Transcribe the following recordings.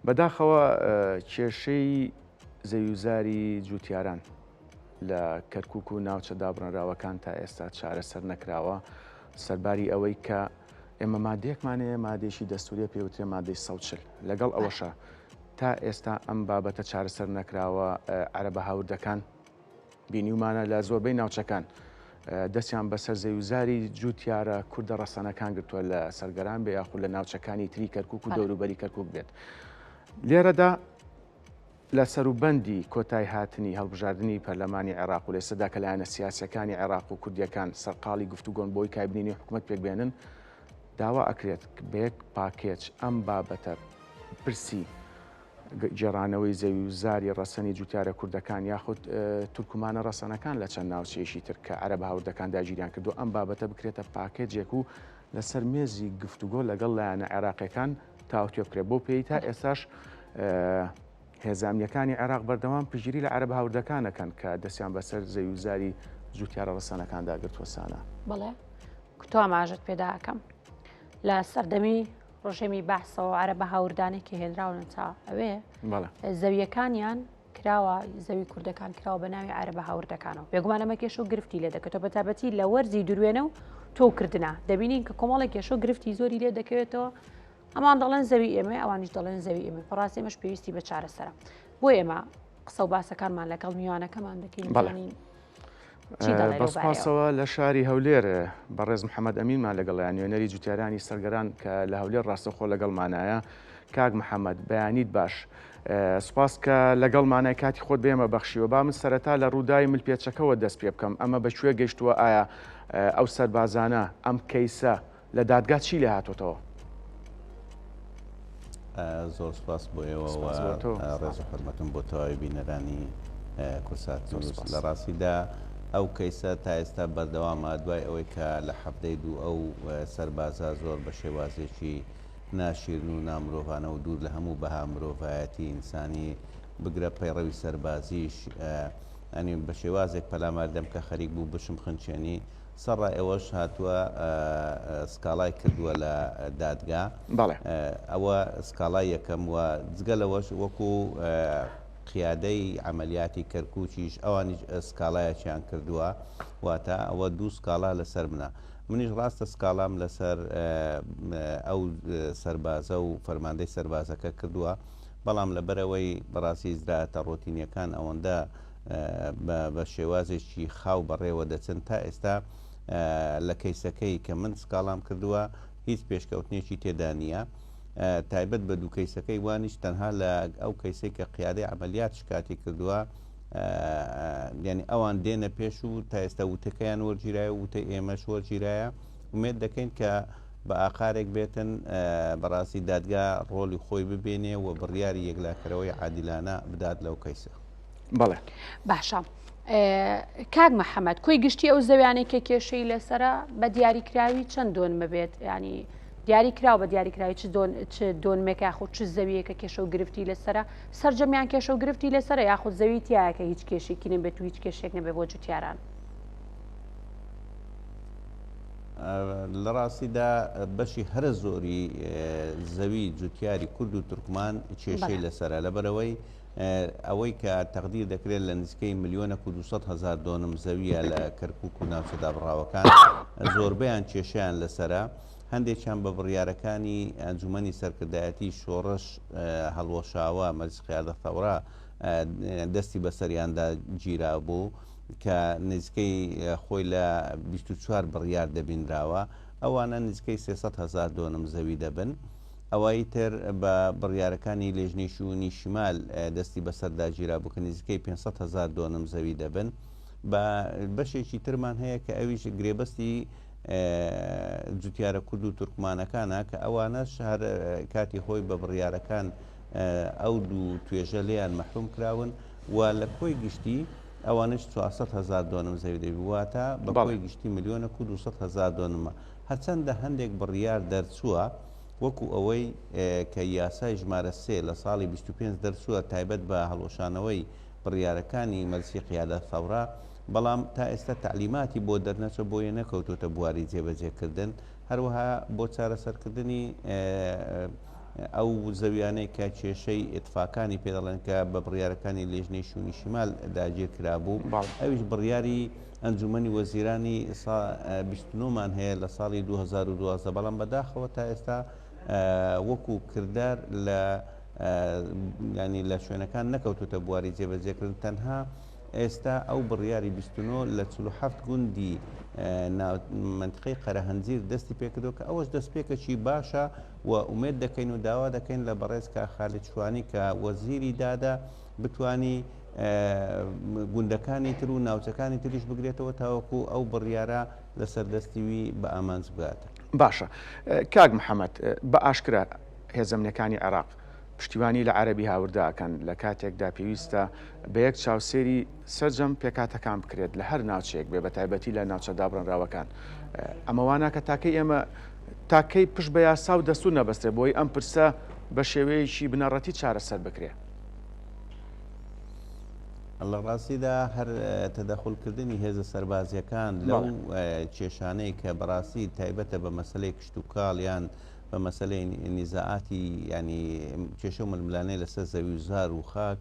بەداخەوە کێشەی زەویوزاری جوتیاران لە کەرکک و ناوچە دابڕێنراوەکان تا ئێستا چارەسەر نەکراوە، سەرباری ئەوەی کە ئێمە مادەیەکمان هەیە مادەیەکی دەستوریە پێوترێ مادەی 140 لەگەڵ ئەوەشە تا ئێستا ئەم بابەتە چارەسەر نەکراوە عەرەبە هاوردەکان بینیومانە لە زۆربەی ناوچەکان دەستیان بەسەر زەویوزاری جوتیارە کوردە ڕەسەنەکان گرتووە لە سەرگەران بێ یاخود لە ناوچەکانی تری کەرکک و دەوروبەری کەرکک بێت. لێرەدا لە سەروبەندی کۆتای هاتنی هەڵبژاردنی پەرلەمانی عێراق و لە ئێستادا کە لایەنە سیاسیەکانی عێراق و کوردیەکان سەرقاڵی گفتوگۆن بۆی کابینەی حکومەت پێکبێنن، داوا ئەکرێت بە یەک پاکێج ئەم بابەتە پرسی گێڕانەوەی زەوی و زاری ڕەسەنی جوتیارە کوردەکان یاخود تورکمانە ڕەسەنەکان لە چەند ناوچەیەکی تر کە عەرەبە هاوردەکان داگیریان کردو ئەم بابەتە بکرێتە پاکێجێک و لەسەر مێزی گفتوگۆ لەگەڵ لایەنە عێراقیەکان تاوتوێ بکرێت بەو پێی تا ئێستاش هێزە ئەمنیەکانی عێراق بەردەوام پشتگیری لە عەرەب هاوردەکان ئەکەن کە دەستیان بەسەر زەوی و زاری جوتیارە ڕەسەنەکاندا گرتووە سانا. بەڵێ تۆ ئاماژەت پێدا ئەکەم لە سەردەمی ڕژێمی بەعسەوە عەرەبە هاوردانەی کە هێنراونەتە ئەوێ زەویەکانیان کراوە زەوی کوردەکان کراوە بە ناوی عەرەبە هاوردەکانەوە بێگومان ئەمە کێشە و گرفتی لێ دەکەێتەوە بەتابەتی لە وەرزی دروێنە و تۆوکردنا دەبینین کە کۆمەڵێک کێشە و گرفتی زۆری لێ دەکەوێتەوە ئەمان دەڵێن زەوی ئێمە ئەوانیش دەڵێن زەوی ئێمە بەڕاستی ئەمەش پێویستی بە چارەسەرە بۆ ئێمە قسە و باسەکانمان لەگەڵ میوانەکەمان دەکەین بزانین بە سوپاسەوە لە شاری هەولێر بەڕێز محەممەد ئەمینمان لەگەڵیان نوێنەری جوتیارانی سەرگەران کە لە هەولێر ڕاستەخۆ لەگەڵمانایە کاک محەممەد بەیانیت باش سوپاس کە لەگەڵمانای کاتی خۆت بێمە بەخشیوە با من سەرەتا لە ڕووداوی ملپێچەکەوە دەست پێ بکەم ئەمە بە کوێ گەیشتووە ئایا ئەو سەربازانە ئەم کەیسە لە دادگا چی لێ هاتۆتەوە؟ زۆر سپاس بۆ ئێوە و ڕێز و حورمەتم بۆ تەواوی بینەرانی کورسات نیوز. لە ڕاستیدا ئەو کەیسە تا ئێستا بەردەوامە دوای ئەوەی کە لە حەفتەی دوو ئەو سەربازە زۆر بە شێوازێکی ناشیرن و نامرۆڤانە و دوور لە هەموو بەها مرۆڤایەتی ئینسانی بگرە پەیڕەوی سەربازیش ئەنی بە شێوازێک پەلامار دەم کە خەریک بوو بشم خنچێنی سەڕای ئەوەش هاتووە سکاڵای کردووە لە دادگا بەڵێ. ئەوە سکاڵای یەکەم و جگە لەوەش وەکو قیادەی عەمەلیاتی کەرکوکیش ئەوانیش سکاڵایەکیان کردووە واتە ئەوە دوو سکاڵا لەسەر منە منیش ڕاستە سکاڵام لەسەر ئەو سەربازە و فەرماندەی سەربازەکە کردووە بەڵام لەبەرئەوەی بەڕاستی ئیجرائاتە ڕۆتینیەکان ئەوەندە بە شێوازێکی خاو بەڕێوە دەچن تا ئێستا لە کەیسەکەی کە من سکاڵام کردووە هیچ پێشکەوتنێکی تێدا نییە تایبەت بە دوو کەیسەکەی وانیش تەنها لە ئەو کەیسەی کە قیادەی عملیات شکاتی کردووە یعنی ئەوان دێنە پێش و تا ئێستا وتەکەیان وەرگیرایە و وتەی ئێمەش وەرگیرایە ئومێد دەکەین کە بە ئاقارێک بێتن بەڕاستی دادگا ڕۆلی خۆی ببینێ و بڕیاری یەکلاکەرەوەی عادیلانە بدات لەو کەیسە. بەڵێ. باشە کاک محەممەد کۆی گشتی ئەو زەویانەی کە کێشەی لەسرە بە دیاریکراوی چەند دۆنمە بێت ینی دیاری کراوە بە دیاریکراوی چ دۆن چ دۆنمێک یاخود چ زەویەکە کێشە و گرفتی لەسرە سەرجەمیان کێشە و گرفتی لەسرە یاخود زەوی تایە کە هیچ کێشێکی نەبێت و هیچ کێشێک نەبێت بۆ جوتیاران. لە ڕاستیدا بەشی هەرە زۆری زەوی جوتیاری کورد و تورکمان کێشەی لەسرە لەبەرەوەی ئەوەی کە تەقدیر دەکرێت لە نزیکەی ملیۆنەک و 200 هەزار دۆنم زەویە لە کەرکوک و ناوچە دابڕاوەکان زۆربەیان کێشەیان لەسەرە هەندێکیان بە بڕیارەکانی ئەنجومەنی سەرکردایەتی شۆڕش هەڵوەشاوە مجلس قیادە ثورە دەستی بەسەریاندا گیرابوو کە نزیکەی خۆی لە 24 بڕیار دەبینراوە ئەوانە نزیکەی 300 هەزار دۆنم زەوی دەبن. ئەوایی تر بە بڕیارەکانی لێژنەی شوونی شیمال دەستی بەسەردا گیرابوو کە نزیکەی 500 هەزار دۆنم زەوی دەبن. بە بەشێکی ترمان هەیە کە ئەویش گرێبەستی جوتیارە کورد و تورکمانەکانە کە ئەوانەش هەر کاتی خۆی بە بڕیارەکان ئەو دوو توێژە لێیان مەحروم کراون و لە کۆی گشتی ئەوانش 400 هەزار دۆنم زەوی دەبی واتە بە کۆی گشتی ملیۆنەک و 200 هەزار دۆنمە هەرچەندە هەندێک بڕیار دەرچووە وەکو ئەوەی کە یاسای ژمارە سێ لە ساڵی 25 دەرچووە تایبەت بە هەڵوەشانەوەی بڕیارەکانی مەجلسی قیادە ثەورە، بەڵام تا ئێستا تەعلیماتی بۆ دەرنەچووە بۆیە نەکەوتووەتە بواری جێبەجێکردن، هەروەها بۆ چارەسەرکردنی. ئەو زەویانەی کە کێشەی ئیتفاکانی پێ دەڵێن کە بە بڕیارەکانی لێژنەی شوونی شیمال داگیر کرابوو، ئەویش بڕیاری ئەنجوومەنی وەزیرانی سا 29 مان هەیە لە ساڵی 2012 بەڵام بەداخەوە تا ئێستا وەکو کردار لە ینی لە شوێنەکان نەکەوتوتە بواری جێبەجێکردن تەنها ئێستا ئەو بڕیاری 29 لە 47 گوندی مەنتقەی قەرەهەنجیر دەستی پێکردووە کە ئەوەش دەستپێکەکی باشە و ئومێد دەکەین و داوا دەکەین لە بەڕێز کاک خالید شوانی کە وەزیری دادە بتوانی گوندەکانی تر و ناوچەکانی تریش بگرێتەوە تاوەکو ئەو بڕیارە لەسەر دەستی وی بە ئامانج بگات. باشە کاک محەمەد بە ئاشکرا هێزە ئەمنیەکانی عێراق پشتیوانی لە عەرەبی هاوردە ئەکەن لە کاتێکدا پێویستە بە یەک چاو سەیری سەرجەم پێکهاتەکان بکرێت لە هەر ناوچەیەک بێ بە تایبەتی لە ناوچە دابڕێنراوەکان ئەمە وا ناکە تاکەی ئێمە تاکەی پشت بە یاسا و دەستور نەبەستێ بۆی ئەم پرسە بە شێوەیەکی بنەڕەتی چارەسەر بکرێ. لە ڕاستیدا هەر تەدەخولکردنی هێزە سەربازیەکان لەو کێشانەی کە بەڕاستی تایبەتە بە مەسلەی کشتوکاڵ یان بە مەسلەی نیزاعاتی ینی کێشە و ململانێ لەسەر زەوی و زار و خاک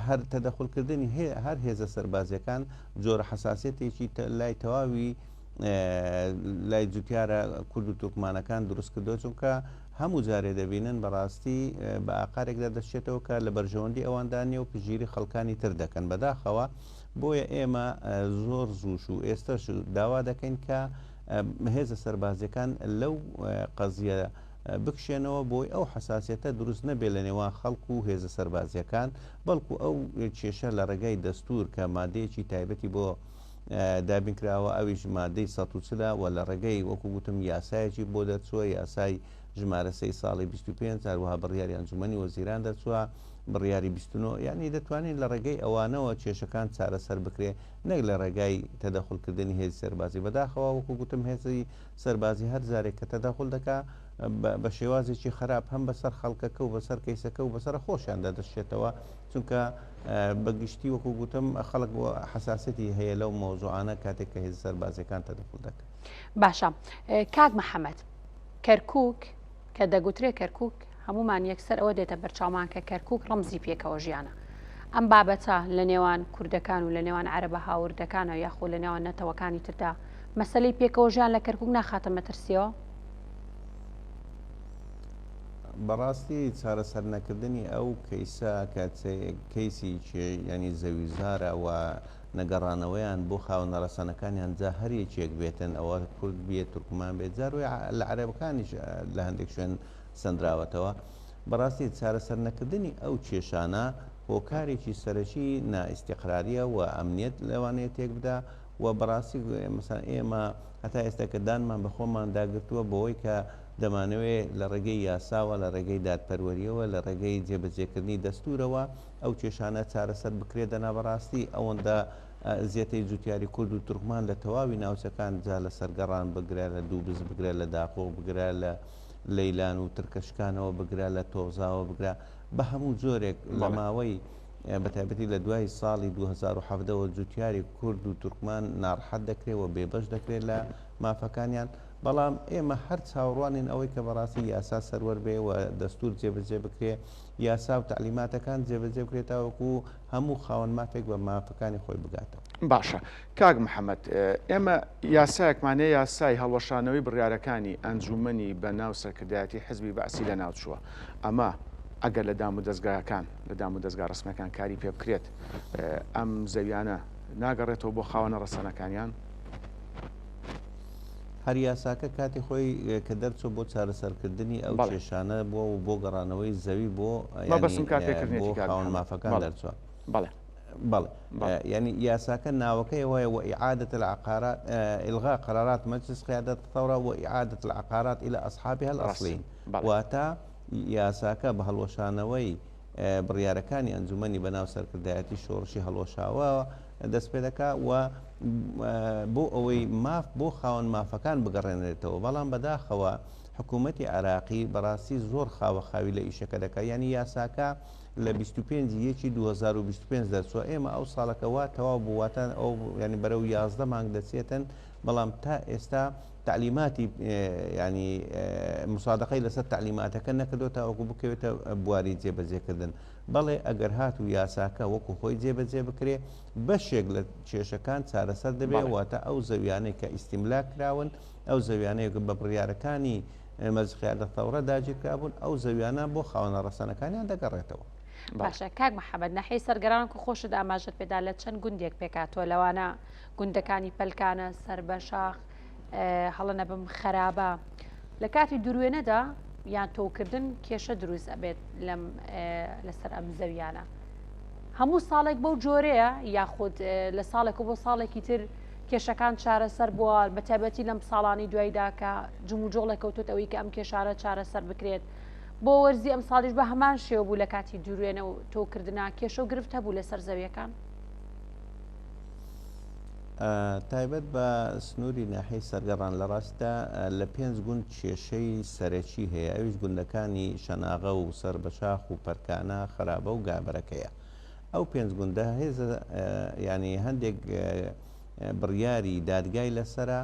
هەر تەدەخولکردنی هەر هێزە سەربازیەکان جۆرە حەساسیەتێکی لای تەواوی لای جوتیارە کورد و تورکمانەکان دروست کردووە چونکە هەموو جارێ دەبینن بەڕاستی بە ئاقارێکدا دەچێتەوە کە لە بەرژەوەندی ئەواندا نیە و پشتگیری خەڵکانی تر دەکەن بەداخەوە بۆیە ئێمە زۆر زووش و ئێستەش داوا دەکەین کە هێزە سەربازیەکان لەو قەزیە بکشێنەوە بۆی ئەو حەساسیەتە دروست نەبێت لە نێوان خەڵک و هێزە سەربازیەکان بەڵکو ئەو کێشە لە ڕێگای دەستور کە مادەیەکی تایبەتی بۆ دابین کراوە ئەویش مادەی 140 و لە ڕێگەی وەکو گوتم یاسایەکی بۆ دەرچووە یاسای ژمارە سێی ساڵی 25 هەروەها بڕیاری ئەنجومەنی وەزیران دەرچووە بڕیاری 29 یعنی دەتوانین لە ڕێگەی ئەوانەوە کێشەکان چارەسەر بکرێ نەک لە ڕێگای تەدەخولکردنی هێزی سەربازی بەداخەوە وەکو گوتم هێزی سەربازی هەر جارێک کە تەدەخول دەکا بە شێوازێکی خراپ هەم بەسەر خەڵکەکە و بەسەر کەیسەکە و بەسەر خۆشیاندا دەشێتەوە چونکە بە گشتی وەکو گوتم خەڵک حەساسیەتی هەیە لەو مەوزوعانە کاتێک کە هێزە سەربازیەکان تەدەخول دەکەن. باشە کاک محەمەد کەرکوک کە دەگوترێ کەرکوک هەمومان یەکسەر ئەوە دێتە بەرچاومان کە کەرکوک ڕەمزی پێکەوە ژیانە ئەم بابەتە لە نێوان کوردەکان و لە نێوان عەرەبە هاوردەکانە یاخۆ لە نێوان نەتەوەکانی تردا مەسەلەی پێکەوە ژیان لە کەرکوک ناخاتە مەترسیەوە؟ بەڕاستی چارەسەر نەکردنی ئەو کەیسە کە کەیسی ینی زەویزارە و نەگەڕانەوەیان بۆ خاوەنە ڕەسەنەکانیان جا هەر یەکێک بێتن ئەوە کورد بێت تورکمان بێت جاروی لە عەرەبەکانیش لە هەندێک شوێن سەندراوەتەوە بەڕاستی چارەسەر نەکردنی ئەو کێشانە هۆکارێکی سەرەکی نائیستیقراریە و ئەمنیەت لەوانەیە تێک بدا و بەڕاستی مەسەلەن ئێمە هەتا ئێستا کە دانمان بە خۆماندا گرتووە بەوەی کە دەمانەوێ لە ڕێگەی یاساوە، لە ڕێگەی دادپەروەرییەوە، لە ڕێگەی جێبەجێکردنی دەستوورەوە ئەو کێشانە چارەسەر بکرێت، دەنا بەڕاستی ئەوەندە ئەزیەتەی جوتیاری کورد و تورکمان لە تەواوی ناوچەکان جا لە سەرگەڕان بگرە، لە دووبز بگرە، لە داقوق بگرە، لە لەیلان و ترکەشکانەوە بگرە، لە تۆزاوە بگرە، بە هەموو جۆرێک لە ماوەی بەتایبەتی لە دوای ساڵی 2017 وە جوتیاری کورد و تورکمان ناڕەحەت دەکرێت و بێبەش دەکرێت لە مافەکانیان، بەڵام ئێمە هەر چاوەڕوانین ئەوەی کە بەڕاستی یاسا سەروەر بێ و دەستور جێبەجێ بکرێ، یاسا و تەعلیماتەکان جێبەجێ بکرێت تاوەکو هەموو خاوەن مافێک بە مافەکانی خۆی بگاتەوە. باشە کاک محەمەد ئێمە یاسایەکمان هەیە یاسای هەڵوەشانەوەی بڕیارەکانی ئەنجومەنی بەناو سەرکردایەتی حزبی بەعسی لەناوچووە ئەمە ئەگەر لە دامودەزگاکان لە دامودەزگا ڕەسمیەکان کاری پێ بکرێت ئەم زەویانە ناگەڕێتەوە بۆ خاوەنە ڕەسەنەکانیان؟ هەر یاساکە کاتی خۆی کە دەرچوو بۆ چارەسەرکردنی ئەو کێشانە بووە و بۆ گەڕانەوەی زەوی بۆ مەبەستم کارپێکردنێتی بۆ کاک خاوەن محەمەد. مافەکان بەڵێ. دەرچووە. بەڵێ. بەڵێ. یانی یاساکە ناوەکەی ئەوەیە وإعادة العقارات إلغاء قرارات مجلس قیادة الثورة وإعادة العقارات إلى أصحابها ڕاستە. الأصليين بەڵێ. واتە یاساکە بە هەڵوەشانەوەی بڕیارەکانی ئەنجومەنی بەناو سەرکردایەتی شۆڕشی هەڵوەشاوە دەست پێ دەکا و بۆ ئەوەی ماف بۆ خاوەن مافەکان بگەڕێنرێتەوە بەڵام بەداخەوە حکوومەتی عێراقی بەڕاستی زۆر خاوەخاوی لە ئیشەکە دەکا یانی یاساکە لە 25 یەکی 2025 دەرچووە ئێمە ئەو ساڵەکە وا تەواو بوو واتە ئەو ینی بەرەو 11 مانگ دەچێتن بەڵام تا ئێستا تەعلیماتی یانی مسادەقەی لەسەر تەعلیماتەکە نەکردووە تاوەکو بکەوێتە بواری جێبەجێکردن. بەڵێ ئەگەر هاتوو یاساکە وەکو خۆی جێبەجێ بکرێ بەشێک لە کێشەکان چارەسەر دەبێ واتە ئەو زەویانەی کە ئیستیملاک کراون ئەو زەویانەی کە بە بڕیارەکانی مەجلس قیادە ثەورە داگیرکرابوون ئەو زەویانە بۆ خاوەنە ڕەسەنەکانیان دەگەڕێتەوە. باشە کاک محەمەد ناحیەی سەرگەڕان وەکو خۆشت ئاماژەت پێدا لە چەند گوندێک پێکهاتووە لەوانە گوندەکانی پەلکانە، سەربەشاخ، هەڵە نەبم خەرابە. لە کاتی دروێنەدا یان تۆوکردن کێشە دروست ئەبێت لەم لەسەر ئەم زەویانە. هەموو ساڵێک بەو جۆرەیە یاخود لە ساڵێک و بۆ ساڵێکی تر کێشەکان چارەسەر بووە بە تایبەتی لەم ساڵانی دواییدا کە جموجۆڵێک کەوتوت ئەوەی کە ئەم کێشانە چارەسەر بکرێت بۆ وەرزی ئەم ساڵیش بە هەمان شێوە بوو لە کاتی دروێنە و تۆکردنا کێشە و گرفت هەبوو لەسەر زەویەکان. تایبەت بە سنووری ناحیەی سەرگەڕان لە ڕاستیدا لە پێنج گوند کێشەی سەرەکی هەیە ئەویش گوندەکانی شەناغە و سەربەشاخ و پەرکانە، خەرابە و گابەرەکەیە. ئەو پێنج گوندە هێزە یانی هەندێک بڕیاری دادگای لەسەرە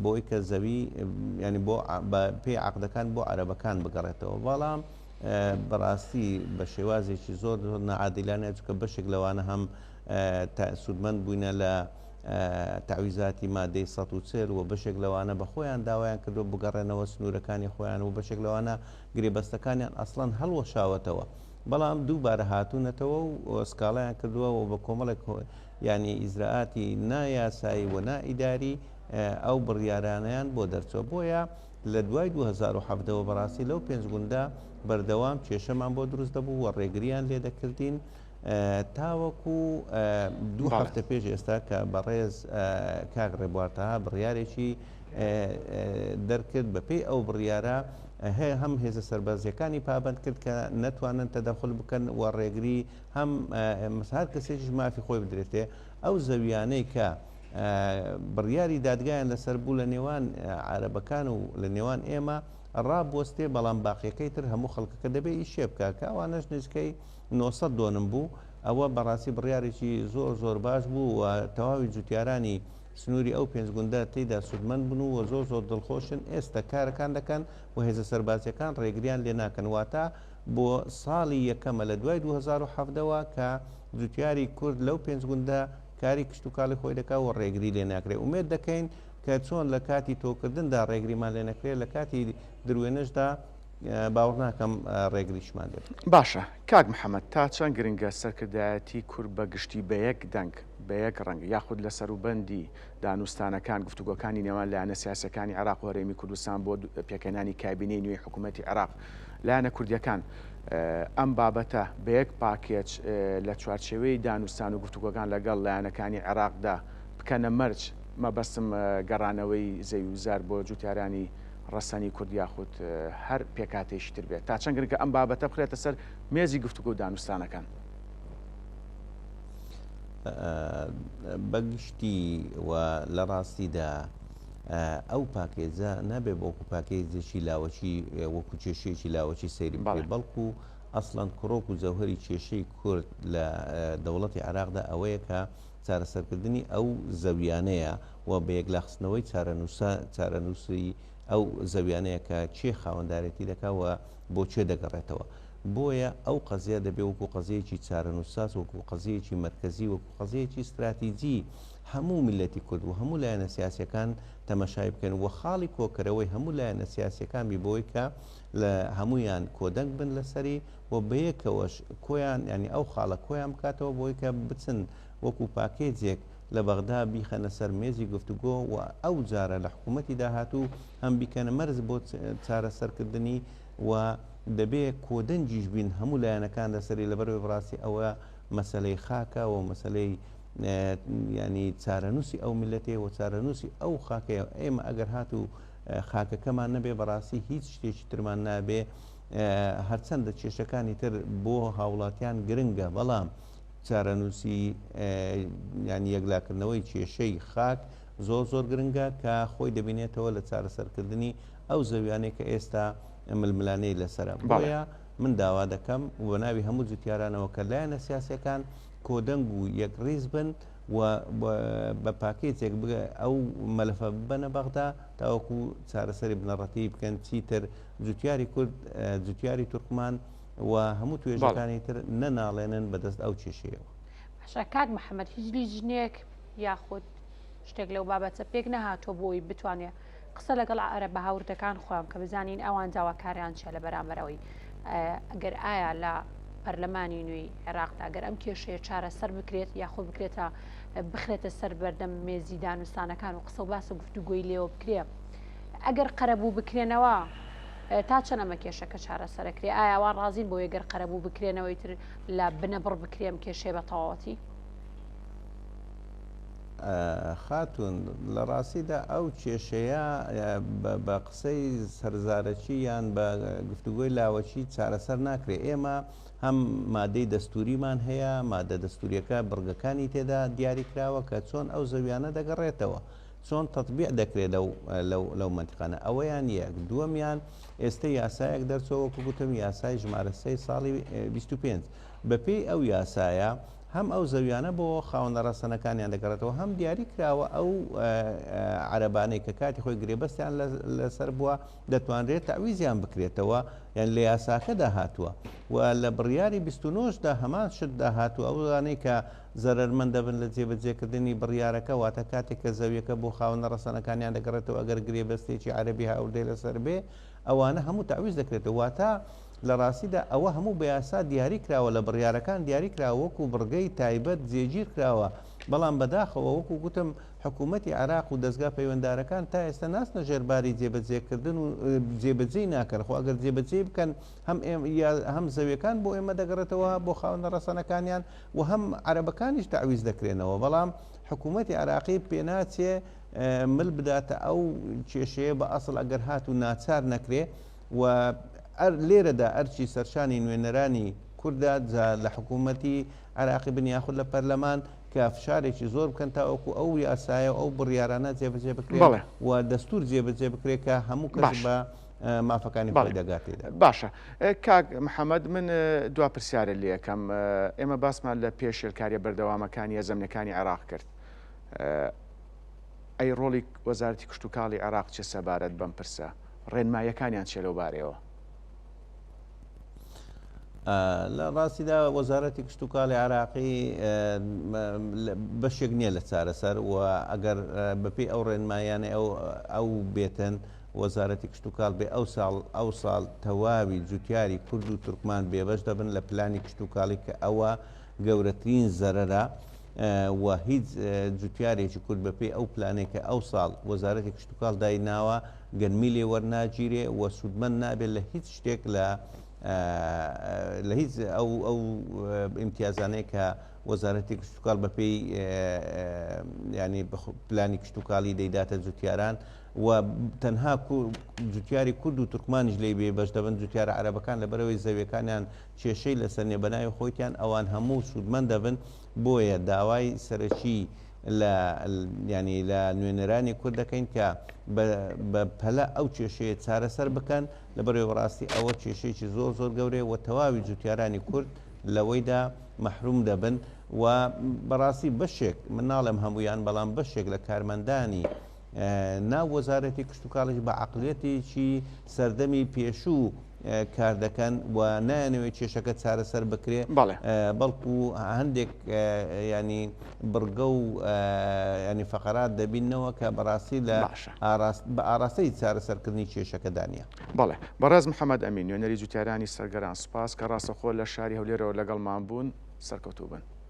بۆی کە زەوی ینی بۆ پێی عقدەکان بۆ عەرەبەکان بگەڕێتەوە بەڵام بەڕاستی بە شێوازێکی زۆر زۆر نەعادیلانە چونکە بەشێک لەوانە هەم سوودمەند بووینە لە تەعویزاتی مادەی 140 و بەشێک لەوانە بە خۆیان داوایان کردو بگەڕێنەوە سنوورەکانی خۆیان و بەشێک لەوانە گرێبەستەکانیان ئەسڵەن هەڵوەشاوەتەوە بەڵام دووبارە هاتوونەتەوە و سکاڵایان کردووە و بە کۆمەڵێک یانی ئیجرائاتی نایاسایی و نائیداری ئەو بڕیارانەیان بۆ دەرچووە بۆیە لە دوای 2017 وە بەڕاستی لەو پێنج گوندە بەردەوام کێشەمان بۆ دروست دەبوو و ڕێگریان لێ دەکردین تاوەکو دوو هەفتە پێش ئێستا کە بەڕێز کاک ڕێبوار تەها بڕیارێکی دەرکرد بەپێی ئەو بڕیارە هەیە هەم هێزە سەربازیەکانی پابند کرد کە نەتوانن تەدەخل بکەن و ڕێگری هەم هەر کەسێکیش مافی خۆی بدرێتێ ئەو زەویانەی کە بڕیاری دادگایان لەسەر بوو لە نێوان عەرەبەکان و لە نێوان ئێمە ڕابوەستێ بەڵام باقیەکەی تر هەموو خەڵکەکە دەبێ ئیشێ بکە کە ئەوانەش نزیکەی 900 دۆنم بوو ئەوە بەڕاستی بڕیارێکی زۆر زۆر باش بوو و تەواوی جوتیارانی سنووری ئەو پێنج گوندە تێیدا سوودمەند بوون و زۆر زۆر دڵخۆشن ئێستە کارەکان دەکەن و هێزە سەربازیەکان ڕێگریان لێ ناکەن واتە بۆ ساڵی یەکەمە لە دوای 2017 وە کە جوتیاری کورد لەو پێنج گوندە کاری کشتوکاڵی خۆی دەکا و ڕێگری لێ ناکرێ ئومێد دەکەین کە چۆن لە کاتی تۆکردندا ڕێگریمان لێ نەکرێ لە کاتی دروێنەشدا باوەڕ ناکەم ڕێگریشمان لێ بکرێ. باشە کاک محەمەد تا چەند گرنگە سەرکردایەتی کورد بە گشتی بە یەک دەنگ، بە یەک ڕەنگ یاخود لە سەروبەندی دانوستانەکان، گفتوگۆکانی نێوان لایەنە سیاسیەکانی عێراق و هەرێمی کوردستان بۆ پێکهێنانی کابینەی نوێی حکوومەتی عێراق، لایەنە کوردیەکان ئەم بابەتە بە یەک پاکێج لە چوارچێوەی دانوستان و گفتوگۆکان لەگەڵ لایەنەکانی عێراقدا بکەنە مەرج، مەبەستم گەڕانەوەی زەوی و زار بۆ جوتیارانی ڕەسەنی کورد یاخود هەر پێکهاتەیەکی تر بێت، تا چەند گرنگە ئەم بابەتە بخرێتە سەر مێزی گفتوگۆ و دانوستانەکان؟ بە گشتی و لە ڕاستیدا ئەو پاکێجە نابێ وەکو پاکێجێکی لاوەکی وەکو کێشەیەکی لاوەکی سەیری بکرێت بەڵکو ئەسڵەن کڕۆک و جەوهەری کێشەی کورد لە دەوڵەتی عێراقدا ئەوەیە کە چارەسەرکردنی ئەو زەویانەیە و بە یەکلاخستنەوەی چارەنووسە چارەنووسی ئەو زەویانەیە کە کێ خاوەندارێتی دەکا و بۆ کێ دەگەڕێتەوە. بۆیە ئەو قەزیە دەبێ وەکو قەزیەیەکی چارەنووسساز، وەکو قەزیەیەکی مەرکەزی، وەکو قەزیەیەکی ستراتیجی هەموو میللەتی کورد و هەموو لایەنە سیاسیەکان تەمەشای بکەن و خاڵی کۆکەرەوەی هەموو لایەنە سیاسیەکان بی بۆی کە لە هەموویان کۆدەنگ بن لەسەری و بەیەکەوەش کۆیان یانی ئەو خاڵە کۆیان بکاتەوە بۆی کە بچن وەکو پاکێجێک لە بەغدا بیخەنە سەر مێزی گفتوگۆ و ئەو جارە لە حکوومەتی داهاتوو هەم بیکەنە مەرج بۆ چارەسەرکردنی و دەبێ کۆدەنگیش بین هەموو لایەنەکان لەسەری لەبەرئەوەی بەڕاستی ئەوە مەسەلەی خاکە و مەسەلەی ینی چارەنووسی ئەو میلەتەیە و چارەنووسی ئەو خاکەیە ئێمە ئەگەر هاتوو خاکەکەمان نەبێ بەڕاستی هیچ شتێکی ترمان نابێ هەرچەندە کێشەکانی تر بۆ هاوڵاتیان گرنگە بەڵام چارەنووسی یان یەکلاکردنەوەی کێشەی خاک زۆر زۆر گرنگە کە خۆی دەبینێتەوە لە چارەسەرکردنی ئەو زەویانەی کە ئێستا ململانێی لەسەرە. بۆیە من داوا دەکەم و بە ناوی هەموو جوتیارانەوە کە لایەنە سیاسیەکان کۆدەنگ و یەکڕیز بن و بە پاکێجێک ئەو مەلەفە ببەنە بەغدا تاوەکو چارەسەری بنەڕەتیی بکەن، چیتر جوتیاری کورد، جوتیاری تورکمان و هەموو توێژەکانی تر نەناڵێنن بەدەست ئەو کێشەیەوە. باشە کاک محەمەد هیچ لیژنەیەک یاخود شتێک لەو بابەتە پێک نەهاتووە بۆ ئەوەی بتوانێ قسە لەگەڵ عەرەبە هاوردەکان خۆیان کە بزانین ئەوان داواکاریان چیە لە بەرامبەر ئەوەی ئەگەر ئایا لە پەرلەمانی نوێی عێراقدا گەر ئەم کێشەیە چارەسەر بکرێت یاخود بکرێتە بخرێتە سەر بەردەم مێزی دانوستانەکان و قسە و باس و گفتوگۆی لێوە بکرێ ئەگەر قەرەبوو بکرێنەوە تا چەند ئەمە کێشەکە چارەسەرەکرێ ئایا ئەوان ڕازین بۆ گەر قەرەبوو بکرێنەوەی تر لە بنەبڕ بکرێم کێشەیە بە تەواوەتی؟ خاتوون، لە ڕاستیدا ئەو کێشەیە بە قسەی سەرزارەکی یان بە گفتوگۆی لاوەکی چارەسەر ناکرێت. ئێمە هەم مادەی دەستووریمان هەیە، مادە دەستوورییەکە بڕگەکانی تێدا دیاری کراوە کە چۆن ئەو زەویانە دەگەڕێتەوە، چۆن تەتبیع دەکرێت لەو لەو لەو مەنتیقانە. ئەوەیان یەک. دووەمیان ئێستە یاسایەک دەرچووە وەکو گوتم یاسای ژمارە سێی ساڵی 25. بەپێی ئەو یاسایە هەم ئەو زەویانە بۆ خاوەنە ڕەسەنەکانیان دەگەڕێتەوە، هەم دیاری کراوە ئەو عەرەبانەی کە کاتی خۆی گرێبەستیان لەسەر بووە دەتوانرێت تەعویزیان بکرێتەوە، یان لە یاساکەدا هاتووە و لە بڕیاری 29 دا هەمان شتدا هاتووە، ئەوانەی کە زەرەرمەند دەبن لە جێبەجێکردنی بڕیارەکە، واتە کاتێک کە زەویەکە بۆ خاوەنە ڕەسەنەکانیان دەگەڕێتەوە ئەگەر گرێبەستێکی عەرەبی هاوردەی لەسەر بێ ئەوانە هەموو تەعویز دەکرێتەوە، واتە لە ڕاستیدا ئەوە هەموو بە یاسا دیاری کراوە، لە بڕیارەکان دیاری کراوە، وەکو بڕگەی تایبەت جێگیر کراوە، بەڵام بەداخەوە وەکو گوتم حکوومەتی عێراق و دەزگا پەیوەندارەکان تا ئێستا ناچنە ژێر باری جێبەجێکردن و جێبەجێی ناکەن، خۆ ئەگەر جێبەجێی بکەن هەم هەم زەویەکان بۆ ئێمە دەگەڕێتەوە بۆ خاوەنە ڕەسەنەکانیان و هەم عەرەبەکانیش تەعویز دەکرێنەوە، بەڵام حکوومەتی عێراقی پێناچێ مل بداتە ئەو کێشەیە بە ئەسڵ ئەگەر هاتوو ناچار نەکرێ و لێرەدا ئەرکی سەرشانی نوێنەرانی کوردە جا لە حکوومەتی عێراقی بن یاخود لە پەرلەمان کە فشارێکی زۆر بکەن تاوەکو ئەو یاسایە و ئەو بڕیارانە جێبەجێ بکرێن و دەستوور جێبەجێ بکرێت کە هەموو کەس بە مافەکانی خۆی دەگات تێدا. باشە کاک محەمەد من دوا پرسیارت لێ ئەکەم ئێمە باسمان لە پێشێلکاریە بەردەوامەکانی هێزەمنیەکانی عێراق کرد ئەی ڕۆڵی وەزارەتی کشتوکاڵی عێراق چیە سەبارەت بەم پرسە؟ ڕێنماییەکانیان چیە لەو بارەیەوە؟ لە ڕاستیدا وەزارەتی کشتتوکاڵی عراقی بەشێک نییە لە چارەسەر و ئەگەر بەپێی ئەو ڕێنمایانە ئەو ئەو بێتن وەزارەتی کشتتوکاڵ بێ ئەو ساڵ ئەو ساڵ تەواوی جوتیاری کورد و تورکمان بێبەش دەبن لە پلانی کشتتوکاڵی کە ئەوە گەورەترین زەرەرە و هیچ جوتیارێکی کورد بەپێی ئەو پلانەی کە ئەو ساڵ وەزارەتی کشتتوکاڵ دایناوە گەنمی لێ وەرناگیرێ و سوودمەند نابێت لە هیچ شتێک لە لە هیچ ئەو ئەو ئیمتیازانەی کە وەزارەتی کشتتوکاڵ بەپێی ینی پلانی کشتتوکاڵی دەیداتە جوتیاران و تەنها جوتیاری کورد و تورکمانیش لێی بێ بەش دەبن جوتیارە عەرەبەکان لەبەرەوەی زەویەکانیان کێشەی لەسەر نیە بەناوی خۆیتیان ئەوان هەموو سوودمەند دەبن بۆیە داوای سەرەکی لە یانی لە نوێنەرانی کورد دەکەین کە بە پەلە ئەو کێشەیە چارەسەر بکەن لەبەرەوەی بەڕاستی ئەوە کێشەیەکی زۆر زۆر گەورەیە و تەواوی جوتیارانی کورد لەوەیدا مەحروم دەبن و بەڕاستی بەشێک من ناڵێم هەمویان بەڵام بەشێک لە کارمەندانی ناو وەزارەتی کشتوکاڵیش بە عەقڵیەتێکی سەردەمی پێشوو کار دەکەن و نایانەوێت کێشەکە چارەسەر بکرێ بەڵکو هەندێک ینی بڕگە و ینی فەقەرات دەبینەوە کە بەڕاستی لە بە ئاراستەی چارەسەرکردنی کێشەکەدا نییە. بەڵێ بەڕێز محەمەد ئەمین نوێنەری جوتیارانی سەرگەران سوپاس کە ڕاستەوخۆ لە شاری هەولێرەوە لەگەڵمان بوون سەرکەوتوو بن.